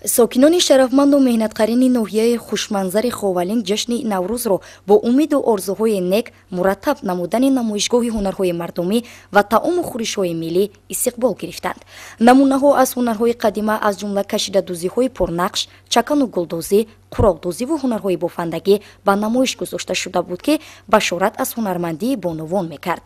Сокинони шарафманду меҳнатқарини ноҳияи хушманзари Ховалинг ҷашни Наврӯзро бо умеду орзуҳои нек, мураттаб намудани намоишгоҳи ҳунарҳои мардумӣ ва таому хӯришҳои миллӣ истиқбол гирифтанд. Намунаҳо аз ҳунарҳои қадима, аз ҷумла кашидадӯзиҳои пурнақш, чакану гулдӯзӣ, қуроқдӯзиву ҳунарҳои бофандагӣ ба намоиш гузошта шуда буд, ки башорат аз ҳунармандии бонувон мекард.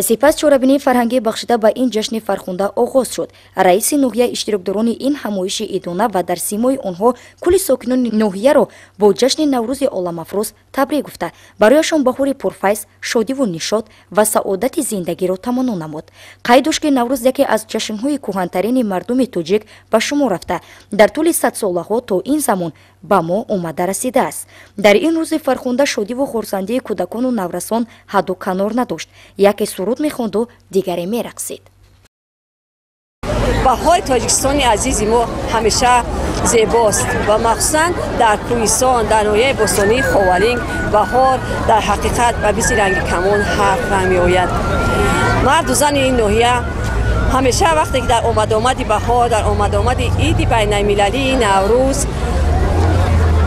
Сипас чорабинии фарҳангӣ бахшида ба ин ҷашни фархунда оғоз шуд. Раиси ноҳия иштирокдорони ин ҳамоиши идона ва дар симои онҳо кулли сокинони ноҳияро бо ҷашни Наврӯзи оламафрӯз табрик гуфта, барояшон баҳори пурфайз, шодиву нишот ва саодати зиндагиро таманно намуд. Қайд дошт, ки Наврӯз яке аз ҷашнҳои кӯҳантарини мардуми тоҷик ба шумор рафта, дар тӯли садсолаҳо то ин замон ба мо омада расидааст. Дар ин рӯзи фархунда шодиву хурсандии кӯдакону наврасон ҳадду канор надошт. Яке суруд мехонду, дигаре мерақсид. Баҳори Тоҷикистони азизи мо ҳамеша зебост ва махсусан дар кӯҳистон, дар ноҳияи бостонии Ховалинг баҳор дар ҳақиқат ба биси ранги камон ҳарф меояд. Марду зани ин ноҳия ҳамеша вақте ки дар омадомади баҳор, дар омадомади иди байналмилалии Наврӯз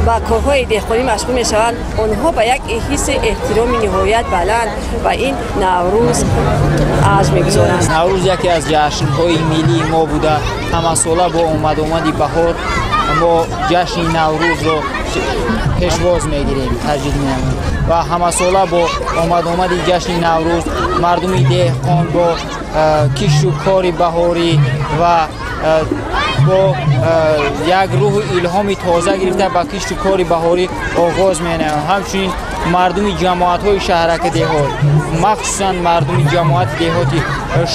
ба корҳои деҳқонӣ машғул мешаванд, онҳо ба як ҳисси эҳтироми ниҳоят баланд ба ин Наврӯз арҷ мегузоранд. Наврӯз яке аз ҷашнҳои миллии мо буда, ҳамасола бо омадомади баҳор мо ҷашни Наврӯзро пешвоз мегирем, таҷдид менамоем ва ҳамасола бо омадомади ҷашни Наврӯз мардуми деҳқон бо кишту кори баҳорӣ ва бо як рӯҳу илҳоми тоза гирифта ба кишту кори баҳорӣ оғоз менамоянд. Ҳамчунин мардуми ҷамоатҳои шаҳраки деҳот, махсусан мардуми ҷамоати деҳоти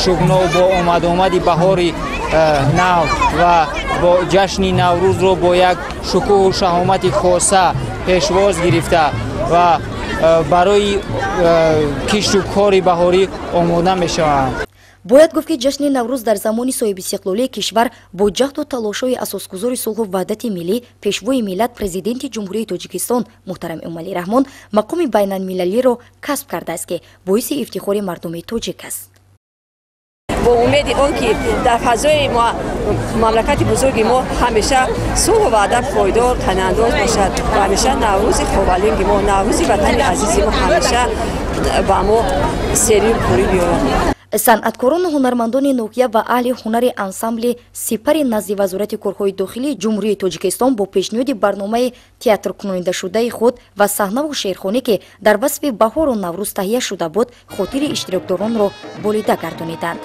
Шугнов бо омадомади баҳори нав ва бо ҷашни Наврӯзро бо як шукӯҳу шаҳомати хоса пешвоз гирифта ва барои кишту кори баҳорӣ омода мешаванд. Бояд гуфт, ки ҷашни Наврӯз дар замони соҳибистиқлолии кишвар бо ҷаҳду талошҳои асосгузори сулҳу ваҳдати миллӣ, Пешвои миллат, Президенти Ҷумҳурии Тоҷикистон муҳтарам Эмомалӣ Раҳмон мақоми байналмилалиро касб кардааст, ки боиси ифтихори мардуми тоҷик аст. Бо умеди он ки дар фазои мамлакати бузурги мо ҳамеша сулҳу ваҳдат пойдор, танандоз бошад ва ҳамеша Наврӯзи Ховалинги мо, Наврӯзи ватани азизи мо ҳамеша ба мо серию пурӣ биёрад. Санъаткорону ҳунармандони ноҳия ва аҳли ҳунари ансамбли «Сипари» назди Вазорати корҳои дохилии Ҷумҳурии Тоҷикистон бо пешниҳоди барномаи театркунонидашудаи худ ва саҳнаву шеърхонӣ, ки дар васфи баҳору Наврӯз таҳия шуда буд, хотири иштирокдоронро болида гардониданд.